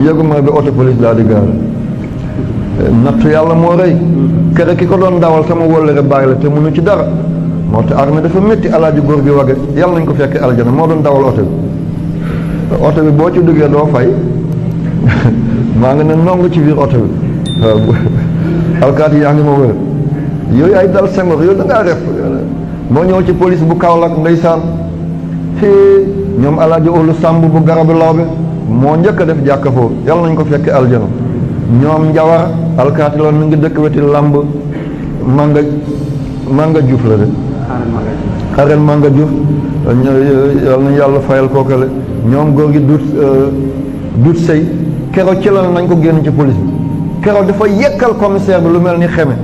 yëguma bi auto police laa di gaare nattu yàlla moo rëy kere ki ko doon dawal sama wóllëre bàyyi la te mënu ci dara moo tax armée dafa métti alaaji góor gi wage yàlla nañ ko fekke aljana moo doon dawal oto bi boo ci duggee doo fay maa ngi ne nongu ci biir oto bi waaw alkaati yaa ngi ma wër yooyu ay dal Senghor yooyu da ngaa ref moo ñëw ci police bu Kaolack ndeysaan ñoom alaaji olu sàmb bu garabu lawbe moo njëkk a def jàkka foofu yàlla nañ ko fekke aljana ñoom njawar alkaati loon mi ngi dëkk weti lamb manga juuf la de xaren manga juuf yàlla nañ yàlla fayal kookale ñoom góor gi dut sëy keroog ci la nañ ko génn ci police bi keroog dafa yekkal commissaire bi lu mel ni xeme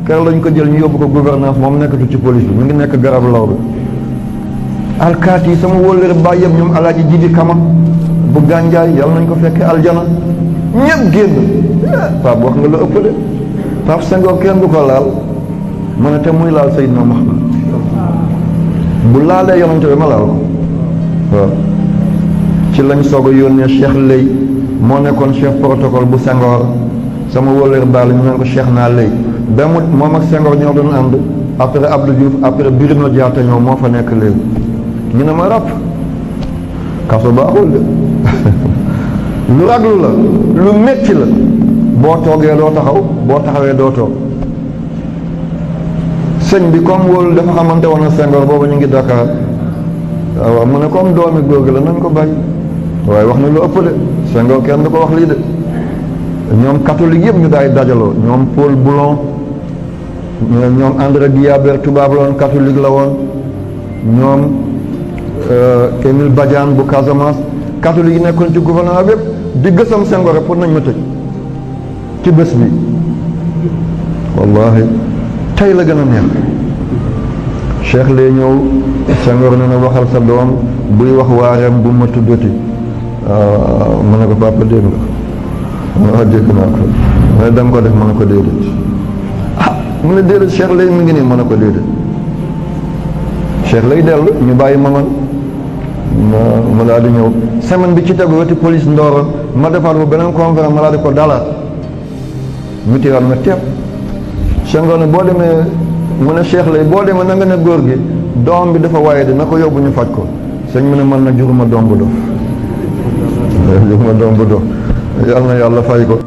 keroog lañ ko jël ñu yóbbu ko gouvernance moom nekkatu ci police bi mu ngi nekk garab law bi alkaati yi sama wóllëre ba yëpp ñoom alaaji Jidi Kama bu gànjaay yàlla nañ ko fekke aljana ñëpp génn Pape wax nga lu ëpp de Pape Senghor kenn du ko laal mu ne te muy laal Seydina Muhammad bu laalee yonante bi ma laal ko waaw ci lañ soog a yónnee Cheikh Lay moo nekkoon chef protocole bu Senghor sama wóllëre baal ñu naan ko Cheikh naa Lay ba mu moom ak Senghor ñoo doon ànd après Abdou Diouf après Bruno Diatta ñoo moo fa nekk léegi ñu ne ma ràpp kaso baaxul de lu raglu la lu métti la boo toogee doo taxaw boo taxawee doo toog sëñ bi comme wóolu dafa xamante woon na Senghor boobu ñu ngi Dakar waaw mu ne comme doomi góor gi la nañ ko bàyyi waaye wax na lu ëpp de Senghor kenn du ko wax lii de ñoom catholique yëpp ñu daay dajaloo ñoom Paul Boulon ñoom André Guillabert tubaab la woon catholique la woon ñoom Émile Badiane bu Casamance catholique yi nekkoon ci gouvernement bépp di gësam Senghor pour nañ ma tëj ci bés bi wallahi tey la gën a neex Cheikh lay ñëw Senghor ne na waxal sa doom buy wax waareem bu ma tuddati mu ne ko papa dégg nga waaw dégg naa ko mu ne da nga ko def mu ne ko déedéet mu ne déedéet Cheikh lay mi ngi nii mu ne ko déedéet Cheikh lay dellu ñu bàyyi maman ma daal di ñëw semaine bi ci tegu weti police Ndoro ma defaat ko beneen conférence ma daal di ko dalaat mu tiraat ma tepp Senghor ne boo demee mu ne Cheikh lay boo demee na nga ne góor gi doom bi dafa waaye de na ko yóbbu ñu faj ko sëñ mu ne mën na juruma doom bu dof juruma doom bu dof yàlla na yàlla fay ko